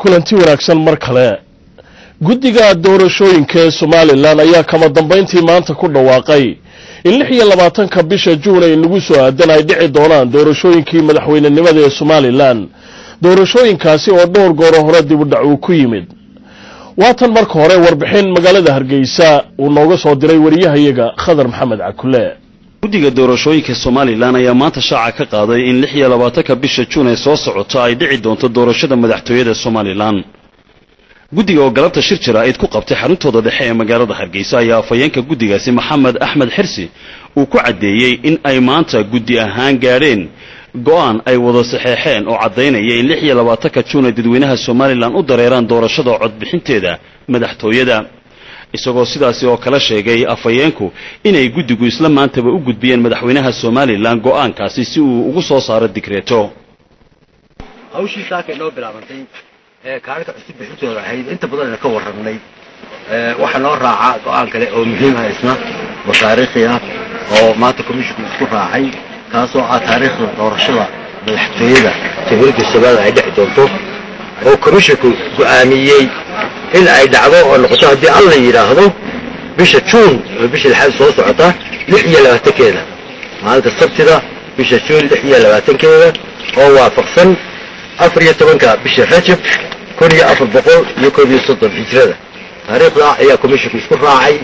Kulanti wanaagsan mar kale. Guddiga doorashooyinka ee Somalilan ayaa kama dambayntii maanta ku dhawaaqay in 26-ka bisha Juun ay nagu soo aadan ay dhici doonaan doorashooyinkii madaxweynenimada ee Somalilan, doorashooyinkaasi oo dhowr gooro hore dib u dhac uu ku yimid. Waatan marka hore warbixin magaalada Hargeysa uu nooga soo diray wariyahayaga Khadar Maxamed Cakule. Guddiga doorashooyinka Somalilan ayaa maanta shaaca ka qaaday in 26-ka bisha Juun ee soo socota ay dhici doonto doorashada madaxtooyada Somalilan. Guddiga oo galabta shir jaraa'id ku qabtay xaruntooda dhexe ee magaalada Hargeysa ayaa afhayeenka guddigaasi Maxamed Axmed Xirsi uu ku caddeeyey in ay maanta guddi ahaan gaadheen go'aan ay wada saxeexeen oo caddaynaya in 26-ka Juun ay dadweynaha Somalilan u dareeraan doorashada codbixinteeda madaxtooyada, isagoo sidaasi oo kala sheegay afhayeenku inay guddigu isla maantaba u gudbiyeen madaxweynaha Somalilan go'aankaasi si uu ugu soo saaro digreeto. Hawshii saaka inoo bilaabantay ee kaararka cusub bixintooda ahayd inta badan ka warramnay, waxaa noo raacaa go'aan kale oo muhiim ah isna oo taariikhi ah oo maanta komishinku isku raacay, kaasoo ah taariikhda doorashada madaxtooyada Jamhuuriyadda Somalilan ay dhici doonto, oo komishinku go'aamiyey in ay dhacdo oo noqoto haddii Alla yidhaahdo bisha Juun oo bisha lixaad soo socota 26-keeda, maalinta Sabtida bisha Juun 26-keeda oo waafaqsan 14-ka bisha Rajab 1431 hijrada. Taariikhda ayaa komishinku isku raacay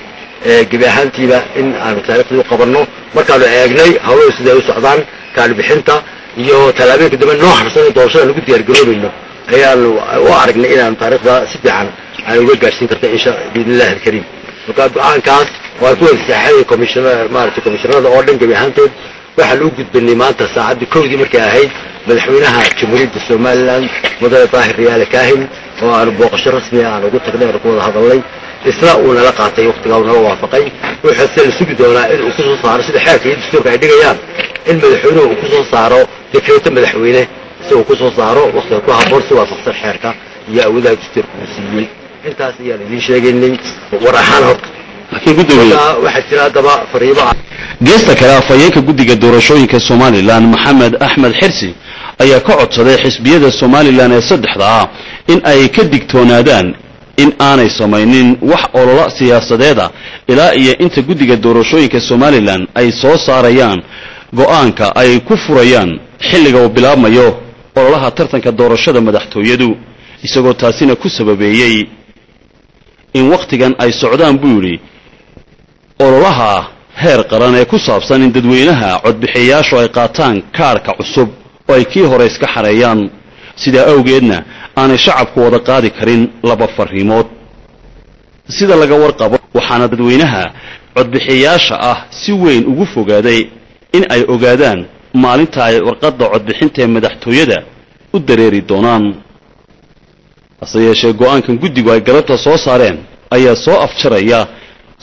gebi ahaantiiba in aanu taariikhdii u qabanno markaanu eegnay hawluhu siday u socdaan, kaalbixinta iyo tallaabooyinka dambe noo harsan doorashada lagu diyaargaroobayno ayaanu u aragnay inaanu taariikhda si fiican aan uga gaadhsiin karta insha biidnillahi alkariim. Marka go'aankaas waa ku wada saxeexay komishanada, maaragtay komishanada oo dhan gebi ahaantood. Waxaan u gudbinay maanta saacaddii 1-dii markay ahayd madaxweynaha Jamhuuriyadda Somalilan Mudane Daahir Riyaale Kaahin oo aanu booqasho rasmi ah aan ugu tagnay, aanu ku wada hadalnay, isna uu nala qaatay waqtigaa uu nala waafaqay. Wuxuuse la sugi doonaa in uu kusoo saaro sida xeerka iyo dastuurka ay dhigayaan, in madaxweynuhu uu kusoo saaro dekreeto madaxweyne, isagoo kusoo saaro waqtiga ku habboon si waafaqsan xeerka iyo awoodaha dastuurka uu siiyey. Intaas ayaan idiin sheegaynay war ahaan horta. Laakiin gudoomiye, waxaa jira haddaba fariimo. Geesta kale, afhayeenka guddiga doorashooyinka Somalilan Maxamed Axmed Xirsi ayaa ka codsaday xisbiyada Somalilan ee saddexda ah in ay ka digtoonaadaan in aanay samaynin wax ololo siyaasadeeda ilaa iyo inta guddiga doorashooyinka Somalilan ay soo saarayaan go'aanka ay ku furayaan xilliga uu bilaabmayo ololaha tartanka doorashada madaxtooyadu, isagoo taasina ku sababeeyey in wakhtigan ay socdaan, buu yidhi, ololaha heer qaran ee ku saabsan in dadweynaha codbixiyayaashu ay qaataan kaarhka cusub oo ay kii hore iska xareeyaan, sidaa awgeedna aanay shacabku wada qaadi karin laba farriimood. Sida laga warqabo, waxaana dadweynaha codbixiyayaasha ah si weyn ugu fogaaday in ay ogaadaan maalinta ay warqadda codbixinta ee madaxtooyada u dareeri doonaan. Hase yeeshee, go'aankan guddigu ay galabta soo saareen ayaa soo afjaraya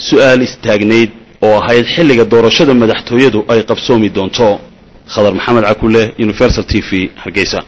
su'aal istaagnayd oo ahayd xilliga doorashada madaxtooyadu ay qabsoomi doonto. Khadar Maxamed Cakule, Universal TV, Hargeysa.